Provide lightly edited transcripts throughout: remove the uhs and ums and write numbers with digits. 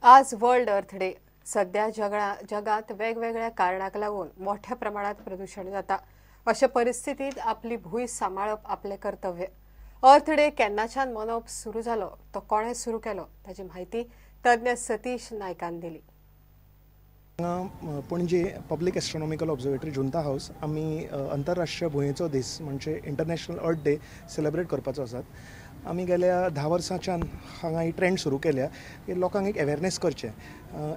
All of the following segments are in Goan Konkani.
आज वर्ल्ड अर्थ डे. सध्या जगात वेगवेगळ्या कारणाक लागून मोठ्या प्रमाणात प्रदूषण जाता. अशा परिस्थितीत आपली भूंय सांबाळप आपलें कर्तव्य. अर्थ डे केन्नाच्यान मनोवप सुरू जालो, तो कोणें सुरू केलो ताची म्हायती तज्ञ सतीश नायकान दिली. Panaji public astronomical observatory Junta house आमी अंतरराष्ट्रीय भुंयेचो दीस म्हणजे इंटरनॅशनल अर्थ डे सेलिब्रेट करपाचो आसात. आमी गेल्या 10 वर्सांच्यान हांगा ही ट्रेंड सुरू केल्या की लोकांक एक अवेरनेस करचें.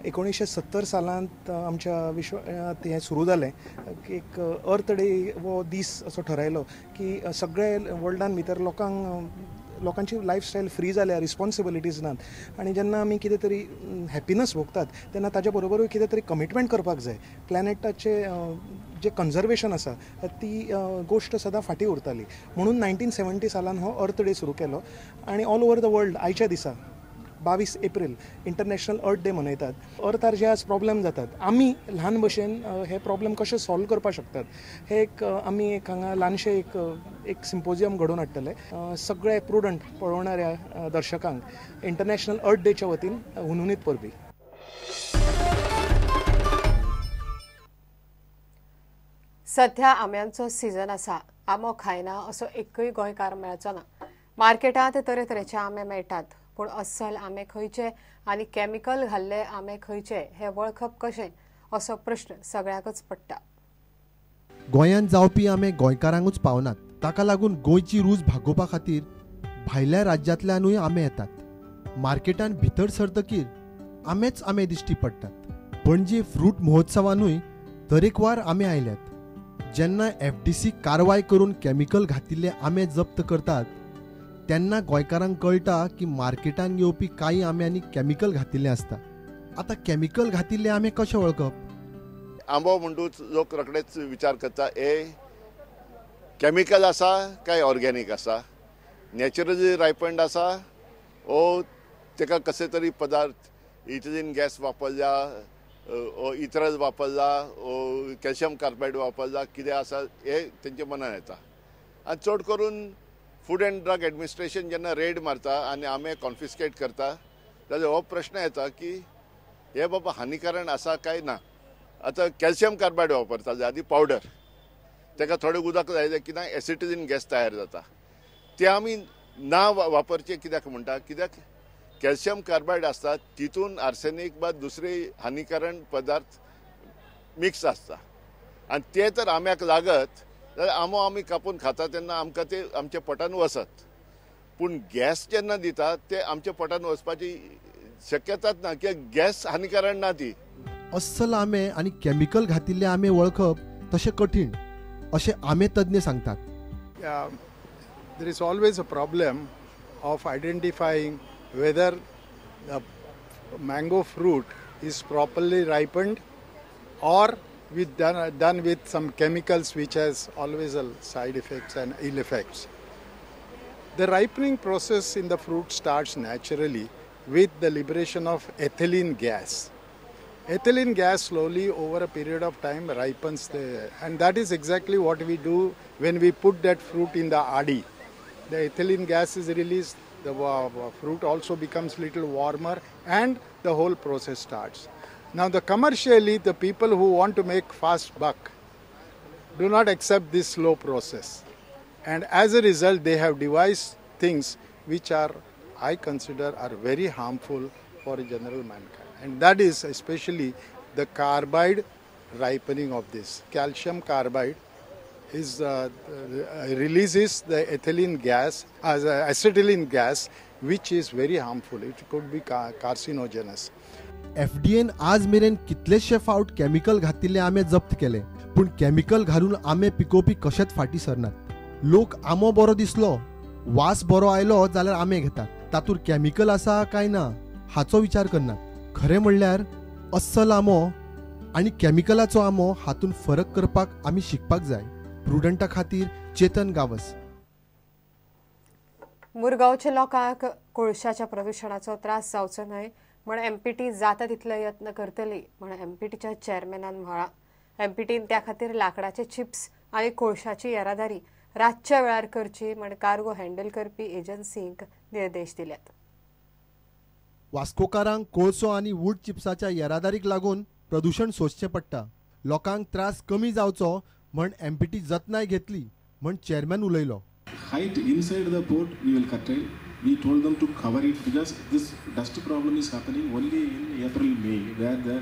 1970 सालांत आमच्या विश्वांत हें सुरू जालें की एक अर्थ डे हो दीस असो ठरायलो की सगळे वर्ल्डान भितर लोकांची लायफस्टायल फ्री जाल्या, रिस्पॉन्सिबिलिटीज नात आनी जेन्ना आमी कितें तरी हॅपिनस भोगतात तेन्ना ताच्या बरोबरूय कितें तरी कमिटमेंट करपाक जाय. प्लॅनेटाचे जे कन्जर्वेशन आसा ती गोश्ट सदां फाटीं उरताली. म्हणून 1970 सालान हो अर्थ डे सुरू केलो आनी ऑल ओवर the world आयच्या दिसा 22 एप्रील इंटरनॅशनल अर्थ डे मनयतात. अर्थार जे आज प्रॉब्लेम जातात आमी ल्हान भशेन हे प्रॉब्लेम कशे सॉल्व करपाक शकतात हे एक आमी एक हांगा ल्हानशें एक सिम्पोजियम घडोवन हाडटले. सगळे प्रुडंट पळोवणाऱ्या दर्शकांक इंटरनॅशनल अर्थ डेच्या वतीन हुनहुनीत परबी. सध्या आंब्यांचो सीझन आसा. आंबो खायना असो एकूय गोंयकार मेळचो ना. मार्केटांत तरेतरेचे आंबे मेळटात, पूण अस्सल आंबे खंयचे आनी केमिकल घाल्ले आंबे खंयचे हे वळखप कशें असो प्रश्न सगळ्यांकच पडटा. गोंयांत जावपी आंबे गोंयकारांकूच पावनात. ताका लागून गोंयची रूच भागोवपा खातीर भायल्या राज्यांतल्यानूय आंबे येतात. मार्केटांत भितर सरतकीर आंबेच आंबे दिश्टी पडटात. पणजे फ्रूट महोत्सवानूय तरेकवार आंबे आयल्यात. जेन्ना एफडीसी कारवाय करून केमिकल घातिल्ले आंबे जप्त करतात तेन्ना गोंयकारांक कळटा की मार्केटांत येवपी कांय आंब्यांनी केमिकल घातिल्लें आसता. आतां केमिकल घातिल्ले आंबे कशे वळखप? आंबो म्हणटूच लोक रोखडेच विचार करता हे केमिकल आसा काय ऑर्गेनीक आसा, नॅचरली रायपंड आसा ओ ताका कशे तरी पदार्थ इथिलीन गॅस वापरल्या ओ इथरल वापरला ओ कॅल्शियम कार्बायड वापरला कितें आसा हे तेंच्या मनान येता. आनी चड करून फूड अँड ड्रग एडमिनिस्ट्रेशन जेन्ना रेड मारता आनी आंबे कॉन्फिस्केट करता जाल्यार हो प्रश्न येता की हे बाबा हानिकारण आसा काय ना. आतां कॅल्शियम कार्बायड वापरता आदी पावडर, ताका थोडें उदक लायलें की ना एसिटिलीन गॅस तयार जाता. ते आमी ना वापरचे कित्याक म्हणटा, कित्याक कॅल्शियम कार्बायड आसता तितून आर्सेनीक वा दुसरे हानिकारण पदार्थ मिक्स आसता आनी ते तर आंब्याक लागत जाल्यार आंबो आमी कापून खाता तेन्ना आमकां ते आमच्या पोटान वचत, पूण गॅस जेन्ना दिता ते आमच्या पोटान वचपाची शक्यताच ना, कित्याक गॅस हानिकारण ना ती. अस्सल आंबे आनी केमिकल घातिल्ले आंबे वळखप तशें कठीण अशें आंबे तज्ञ सांगतात. There is always a problem of identifying whether the mango fruit is properly ripened or with done with some chemicals which has always a side effects and ill effects. The ripening process in the fruit starts naturally with the liberation of ethylene gas. Ethylene gas slowly over a period of time ripens the, and that is exactly what we do when we put that fruit in the adi. The ethylene gas is released, the fruit also becomes little warmer and the whole process starts. Now the commercially, the people who want to make fast buck do not accept this slow process. And as a result, they have devised things which are, I consider, are very harmful for general mankind. And that is especially the carbide ripening of this. Calcium carbide is releases the ethylene gas, as acetylene gas, which is very harmful. It could be carcinogenous. FDN आज मेरेन कितलेशे फावट केमिकल घातिल्ले आंबे जप्त केले, पूण केमिकल घालून आंबे पिकोवपी कशेच फाटीं सरनात. लोक आंबो बरो दिसलो, वास बरो आयलो जाल्यार आंबे घेतात, तातूंत केमिकल आसा काय ना हाचो विचार करनात. खरें म्हणल्यार अस्सल आंबो आनी केमिकलाचो आंबो हातूंत फरक करपाक आमी शिकपाक जाय. प्रुडंटा खातीर चेतन गावस. मुरगांवच्या लोकांक कोळशाच्या प्रदुशणाचो त्रास जावचो न्हय म्हण एमपीटी जाता तितले यत्न करतली म्हण एमपीटीच्या चेअरमॅनान म्हळां. एमपीटीन त्या खातीर लाकडाचे चिप्स आनी कोळशाची येरादारी रातच्या वेळार करची म्हण कार्गो हँडल करपी एजन्सींक निर्देश दिल्यात. वास्कोकारांक कोळसो आनी वूड चिप्साच्या येरादारीक लागून प्रदूशण सोंसचें पडटा. लोकांक त्रास कमी जावचो म्हण एमपीटी जतनाय घेतली म्हण चेअरमॅन उलयलो. Height inside the port we will curtail. We told them to cover it because this dust problem is happening only in April, May, where the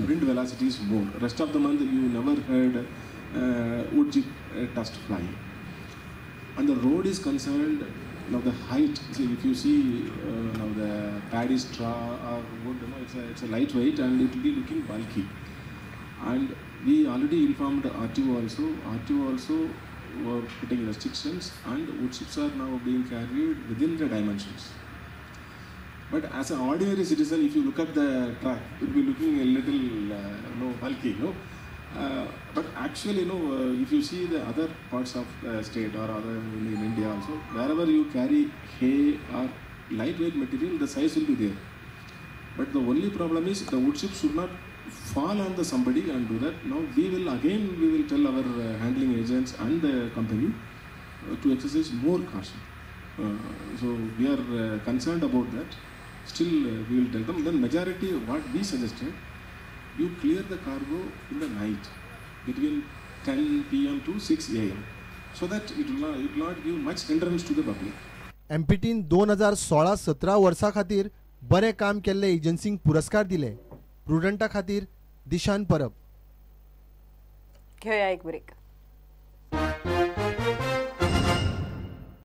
wind velocity is more. Rest of the month you never heard wood chip dust flying. And the road is concerned, now the height, see if you see now the paddy straw or wood, you know, it's a lightweight and it will be looking bulky. And we already informed RTO also. RTO also were putting restrictions and wood chips are now being carried within the dimensions. But as an ordinary citizen, if you look at the truck, it will be looking a little bulky, no? But actually, you know, if you see the other parts of the state or other in India also, wherever you carry hay or lightweight material, the size will be there. But the only problem is the wood chips should not fall on the somebody and do that. Now we will tell our handling agents and the company to exercise more caution. So we are concerned about that. Still we will tell them. Then majority what we suggested, you clear the cargo in the night between 10 p.m. to 6 a.m. so that it will not give much hindrance to the public. MPT 2016-17 वर्सा खातीर बरें काम केल्ले एजन्सींक पुरस्कार दिले. प्रुडंटा खातीर दिशान परब. घेऊया एक ब्रेक.